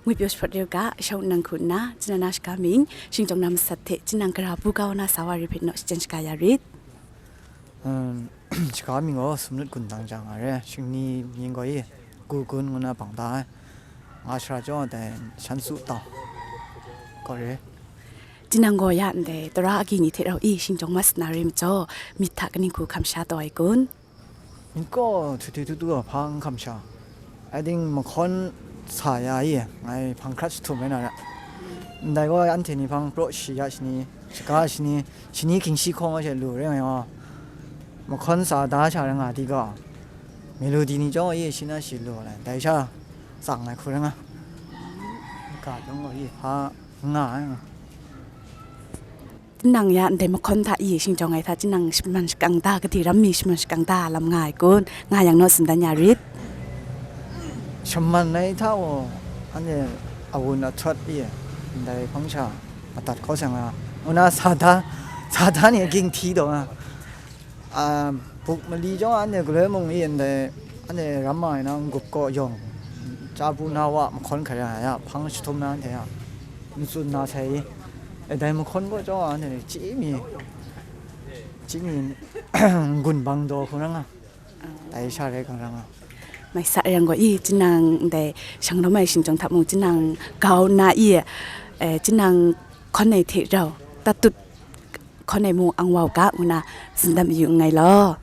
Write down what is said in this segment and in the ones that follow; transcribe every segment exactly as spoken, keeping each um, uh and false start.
Ngwi pyaw shaprat yu ga, shawng nnan hku nna, chyanna na shaga mying, shingtawng na masat hte, chyanna gara bu kau na sa wa re hpe naw shachyen shaga ya rit. Um, shaga mying gaw Sumnut Gun Tang Jang nga re, shingni mying gaw i, Gu Gun ngu na bang da ai, nga shara chyawm dai shan su tau gaw re. Chyanna gaw ya ndai, tara agyi ni hte rau i, shingtawng mat sat na re majaw, myit hta kaning hku hkam sha taw ai kun? Myit gaw htu htu htu htu hpa n hkam sha. Ating mahkawn sa ya i, ngai hpang hkrat jahtum rai na ra. Ndai gaw anhte ni hpang praw shi ya shani, shaga shani, shani hkying shi hkawng a she lu rai nga yaw. Mahkawn sa da sha rai nga di gaw, melodi ni chyawm gaw i shi na shi lu ai, dai sha tsang ai hku rai nga. Ga chyawm gaw i hpa n nga ai. Tinang ya ndai mahkawn hta i shingtawng ai hta tinang shaman shakang da, gade ram mi shaman shakang da lam nga ai kun, nga yang naw tsun dan ya rit. Shaman ai hta gaw, anhte awun ahtawt i, ndai hpang sha madat kau sa nga, ngu na sa da, sa da ni ging hti taw nga. A, buk mali chyawm anhte galoi mung e ndai, anhte ram ma ai na n-gup kaw yawng, chyabu na wa mahkawn hkrai ya, ya hpang jahtum na anhte a, n tsun na sai i, e dai mahkawn kaw chyawm anhte chyi mi, chyi mi n-gun bang daw hku ra nga, dai sha rai hkang ra nga. Mai sa yang gaw i, tinang ndai shanglawm ai shingtawng hta mung tinang kau nna i, e, tinang hkawn ai hte rau tatut hkawn ai mung ang wa u ga, ngu na tsun dat mayu nngai law.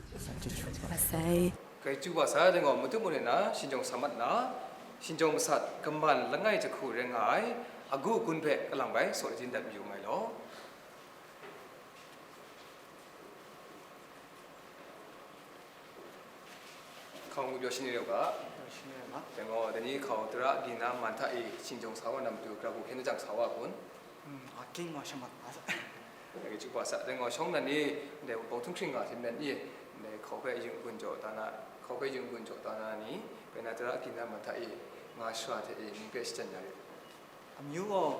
Masai. Kai chyu wa sa, dai gaw, matu mare na, shingtawng sa mat na, shingtawng masat, kaman langai jahku rai nga ai, agu gun hpe kalang bai, saw jin dat mayu nngai law. Hkau ngwi pyaw shani rau ga. Shani rau ga. Dai gaw, dai ni hkau tara agyi na man hta i, shingtawng sa wa na matu, gara hku hkyen jang sa wa kun? Hmm, a ging wa shamat a sa. Dai chyu wa sa, dai gaw, shawng nnan ni, dai wunpawng htunghkring nga hte myen i, dai hkau hpe yung gun jaw ta na, hkau hpe yung gun jaw ta na ni, bai na tara agyi na man hta i, nga shara hte i, mying hpe shachyen ya rit. Amyu gaw,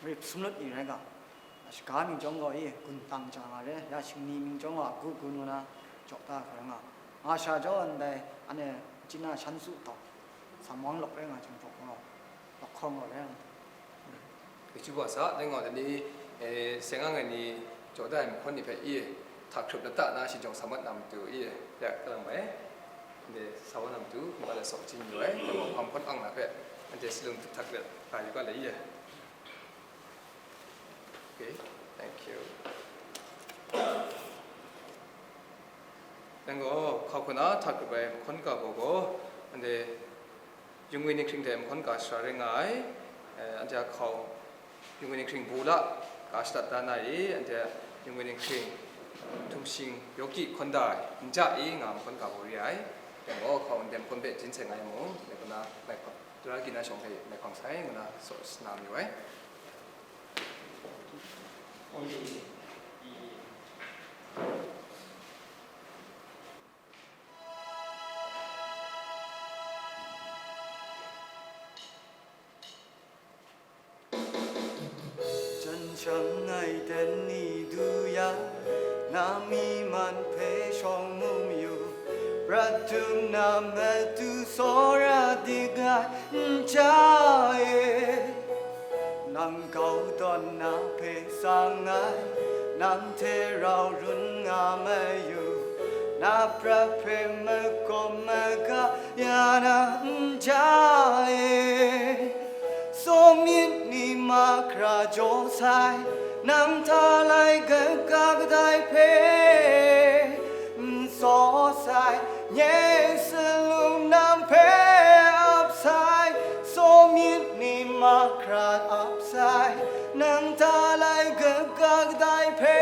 rip sumlut ni rai ga, shaga mying chyawm gaw i, gun tang ja nga re, ya shingni mying chyawm gaw, agu gun ngu na jaw ta hkra nga, nga sha jaw ndai, anhte chyanna shan su tau, samwang lawk rai nga jang hpawk gaw, lawk hkawng gaw rai nga. Dai chyu wa sa, dai gaw, dai ni, e, seng ang ai ni jaw da ai mahkawn ni hpe i, hta hkrup lata na shingtawng sa mat na matu i, ya kalang bai, ndai sa wa na matu, ngu ga let saw jin yu ai, dai gaw, hpa mahkawn ang na hpe, anhte salum htak let, ga yu ga le i. Okay, thank you. Dai gaw, hkau hku na hta hkrup ai mahkawn ga gaw gaw, anhte yung ngwi ni hkring hte mahkawn ga shara rai nga ai, eh, anhte a hkau yung ngwi ni hkring bu la ga shadat da na i, anhte yung ngwi ni hkring htum shing yawki hkawn da ai, n ja i nga mahkawn ga gaw re ai. Dai gaw, hkau ndai mahkawn hpe jin sai nga ai mung, dai hku na, mai hpang, tara agyi na shawng hpe mai hpang sai ngu na saw sa na mayu ai. Jan shang ai ten ni du yang, na mi man hpe shawng mu mayu, prat dum na matu tsawra dik ai n ja e. Nang kau tawn na hpe sang ai, nang hte rau run nga mayu, na prat hpe makawp maga ya na n ja e. Tsaw myit ni mahkra jaw sai, nang hta lai kaga kadai hpe n tsaw sai, nye salum nang hpe ap sai, tsaw myit ni mahkra ap sai, nang hta lai kaga kadai hpe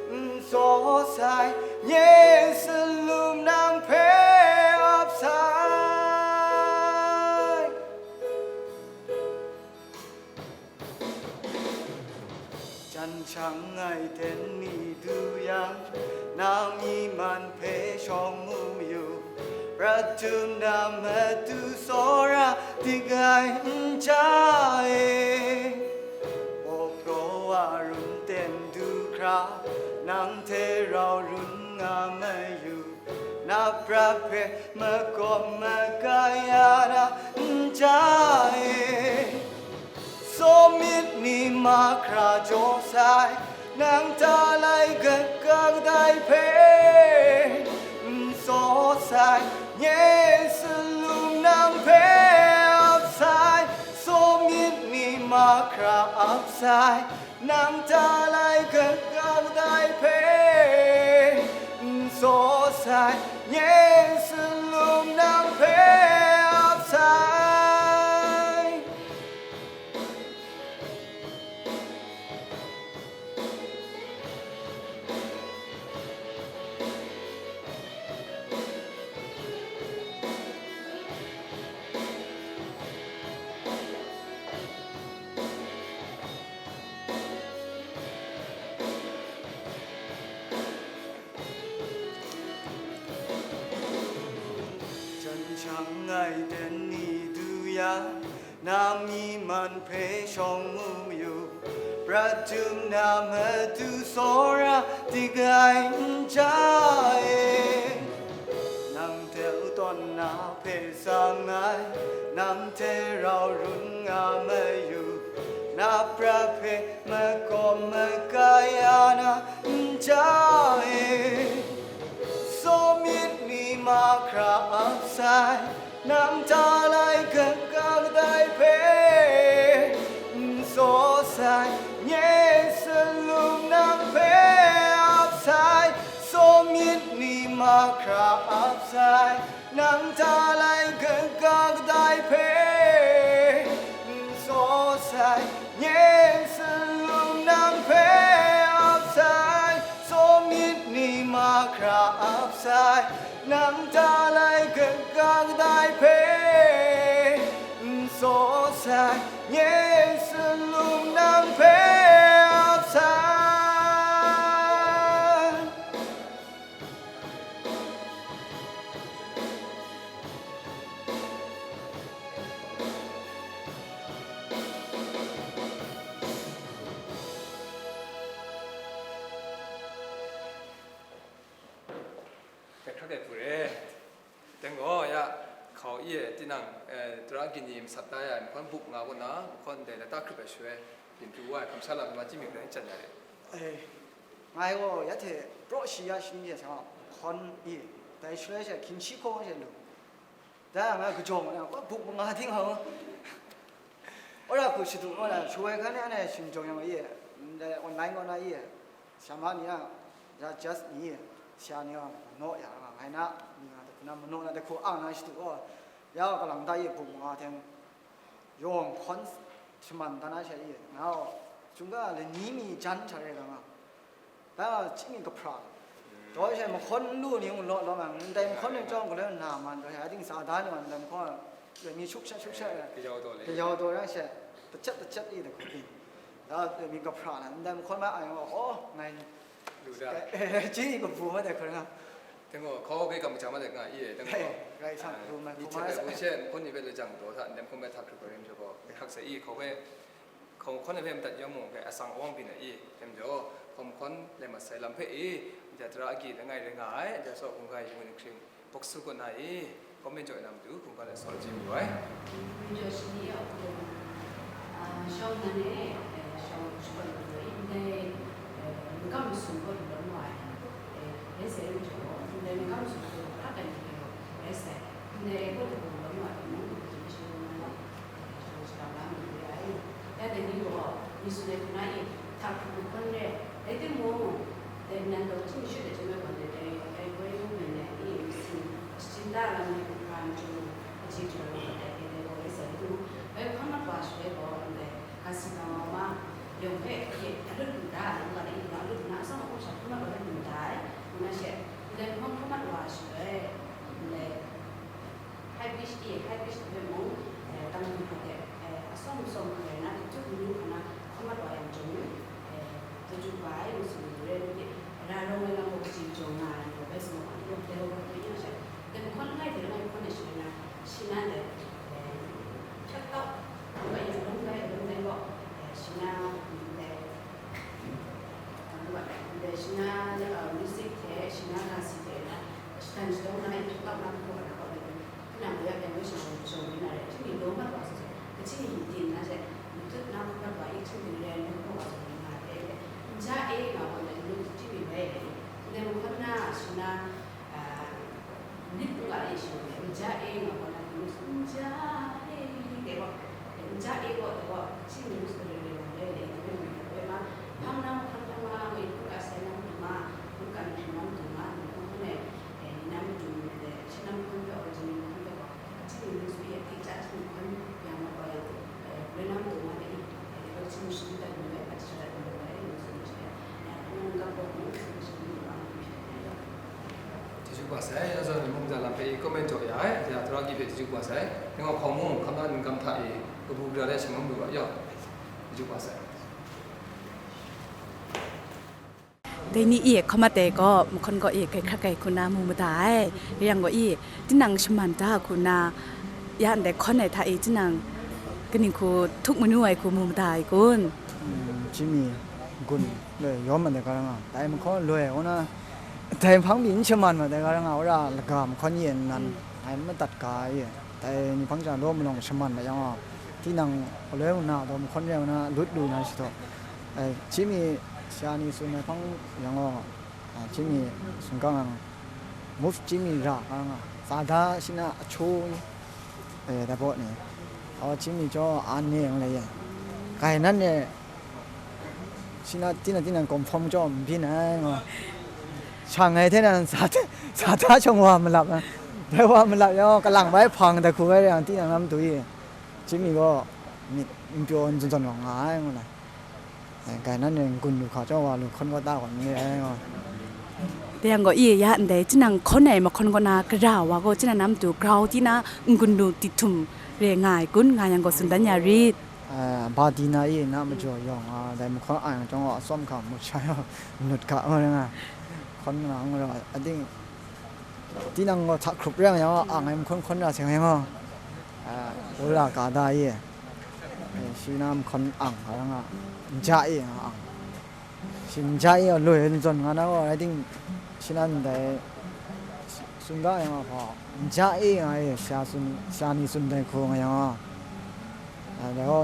n tsaw sai, nye salum nang hpe ap sai. Jan shang ai ten ni du yang, na mi man hpe shawng mu mayu, prat dum na matu tsawra dik ai n ja e. Paw praw wa run ten du hkra, nang hte rau run nga mayu, na prat hpe makawp maga ya na n ja Ni mahkra jaw sai, nang ta lai gat kang dai hpe n tsaw sai, nye salum nang hpe ap sai, saw myit ni mahkra ap sai, nang ta lai gat kang dai hpe n tsaw sai, nye salum nang hpe ap sai. 真相爱的你都要 Na mi man hpe shawng mu mayu, prat dum na matu tsawra dik ai n ja e. Nang tau tawn na hpe sang ai, nang hte rau run nga mayu, na prat hpe makawm makai ya na n ja e. Saw myit ni mahkra ap sai, nang ta lai gat kang dai hpe n tsaw sai, nye salum nang hpe ap sai, saw myit ni mahkra ap sai, nang ta lai gat kang dai hpe n tsaw sai, nye salum nang hpe ap sai, saw myit ni mahkra ap sai, nang ta lai gat kang dai hpe n tsaw sai, nye salum nang hpe ap sai. Hkrak hkrak e hpu re. Teng gaw, ya, hkau i e, tinang, eh, tara agyi ni masat da ya ai, mahkawn buk nga kaw na, mahkawn ndai lata hkrup ai shaloi, byin pru wa ai, hkam sha lam ma chyi mi gaw, n chyan ya re. Eh, ngai gaw, ya hte, praw shi ya shi ni hte sa, mahkawn i, dai shaloi she, hkying shi hkaw she lu. Dai a nga kajawng ai, buk manga ting hkau. Wora hku shadu kaw na, shaloi hkan e, anhte shing jawng yang i e, ndai online kaw na i e, sha ma ni a, ya just ni e, sha ni a, manaw ya nga, ngai na, ni nga, hku na manaw na, dai hku ang na shadu kaw, ya kalang da i e, buk manga teng, yawng hkawn shaman dan na sha i, nga, chyum ga lani mi jan hta rai nga, dai wa chyi mi kahpra. Dai wa she mahkawn n lu ni mung law law nga, ndai mahkawn ni chyawm galaw na man, dai wa she ating sa da ni man, ndai mahkawn, dai mi shuk shat shuk shat, eh, kayau taw le. Kayau taw yang she, tachat tachat i dai hku ting. Da, dai mi kahpra na, ndai mahkawn mai ai wa, oh, ngai, lu da. Eh, chyi mi kabu ma dai hku nga. Teng gaw, hkau hpe kam jang ma dai nga i e, teng gaw. Rai sang, ah, lu ma, ni hte bai bu she, mahkawn ni hpe lajang daw hta, ndai mahkawn bai hta hkrup ai rim jaw gaw, hkrak sai i, hkau hpe, hkawm hkawn ai hpe madat yawng mung, hpe atsang awang byin ai i, hte majaw, hkawm hkawn lai mat sai lam hpe i, ndai tara agyi langai rai nga ai, ndai saw hkungga yu ni hkring, bawk su kaw na i, hkawm byin jaw ai na matu, hkungga lai saw chye mayu ai. Yu jaw shani a hkawm, ah, shawng nan e, eh, shawng shakawn lu ai, ndai, eh, n-, kam masum kaw lu lawm wa ai, eh, rai sai yu jaw, ndai n-, kam masum kaw lu hkrak ai ni hpe gaw, rai sai, ndai kaw lu lawm wa ai, mung, shani shani nna, eh, shawng shakawn la mayu ai. Ya dai ni gaw, mi tsun ai hku na i, hta hkrup mahkawn re, rai timung, dai nan gaw htum shut ai chyawm ai gaw, dai, dai, dai woi movement e i, myit sin, shachyun da lam ni hkra n chyu, aji hkra lam dai, dai, dai gaw rai sai timung, dai hkawn mat wa shaloi gaw, dai, ga si ga ma ma yawng hpe, ye, alut lu da ai, ngu ga dai, i, alut lu na, atsawm akum sha hkawn mat wa lu da ai, ngu na she, dai hkawn hkawn mat wa shaloi, dai, High pitch e, high pitch hpe mung, eh, tang du hkra de, eh, atsawm tsawm hkra na, diktuk n lu hkra na, hkawn mat wa yang jawng, eh, diktuk wa ai, mung sung lu re, lu de, ra rawng ai lam gaw kaji jaw nga ai, bai sung wa, lu de, wa, lu yang she, de, hkawn langai hte langai hkawn ai shaloi na, shi na de, eh, hkyat tau, lu ai yang, lung bai, lung bai gaw, eh, shi na, mm, de, Chyeju kaba sai, ya zawn ni mungdan lam hpe comment jaw ya ai, ya tara ki hpe chyeju kaba sai. Nang a hkawm mung, hkam na ningkam hta e, kabu gara de shanglawm lu ga, ya, chyeju kaba sai. Dai ni e hkawm ai gaw, mahkawn gaw e, grai hkrat ai hku na mu mada ai. Rai yang gaw e, tinang shaman da hku na, ya ndai hkawn ai hta e, tinang kaning hku htuk manu ai hku mu mada ai kun? Mm, chyeju gun loi yawm mat ai ga ra nga, dai mahkawn loi, kaw na, dai hpang pyi n shaman mat ai ga ra nga, wora laga mahkawn ye nnan, ai madat ga ye, dai ni hpang sha law malawng shaman mat yang gaw, tinang galoi mung na daw mahkawn rai nna lut lu na shi taw, ai, chyeju sha ni tsun ai hpang yang gaw, a, chyeju sung ga nga, move chyeju ra ga nga, sa da shi na a chu, e, da baw ni, aw, chyeju jaw an ne yang lai ye, kai nan e, shi na, tinang tinang confirm jaw n byin ai nga. Shang ai hte nan sa hte, sa hta shawng wa malap ai. Dai wa malap yang, kalang bai hpang da hku ai yang, tinang lam du i, chyeju gaw myit n pyaw n zawn zawn wa nga ai, ngu na. Ai, kai nan e n-gun lu hka jaw wa lu hkawn kaw ta gaw n re ai, nga. Dai yang gaw, i ya ndai, tinang hkawn ai mahkawn kaw na gara wa gaw, tinang lam du grau ti na n-gun lu ti htum re nga ai kun, nga yang gaw, tsun dan ya rit. A, ba di na e na majaw yawng, a, dai mahkawn a yang chyawm gaw, atsawm hka mut sha yaw, nut ga, nga, nga, hkawn nga, nga, ating, tinang gaw hta hkrup rai yang, ang ai mahkawn hkawn ra seng yang gaw, a, wora ga da e, e, shi na mahkawn ang, nga, nga, n ja e, nga, ang. Shi n ja e, loi n zawn nga na gaw, ating, shi na ndai, tsun ga yang a hpa, n ja e nga e, sha tsun, sha ni tsun dai hku nga yang a, a, dai gaw,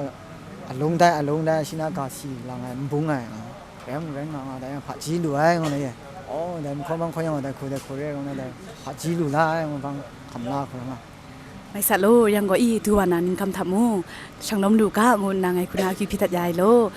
alung dai, alung dai, shi na ga si lang ai, n bung ai, a, rai mung rai nga nga, dai hpaji lu ai, nga na ye, aw, dai mahkawn bang hkawn yang, dai hku, dai hku re, nga na, dai hpaji lu la ai, nga bang hkam la hku nga. Mai sa law, yang gaw i, du wa na ningkam hta mung, shanglawm lu ga, ngu nna ngai hku na akyu hpyi dat ya ai law.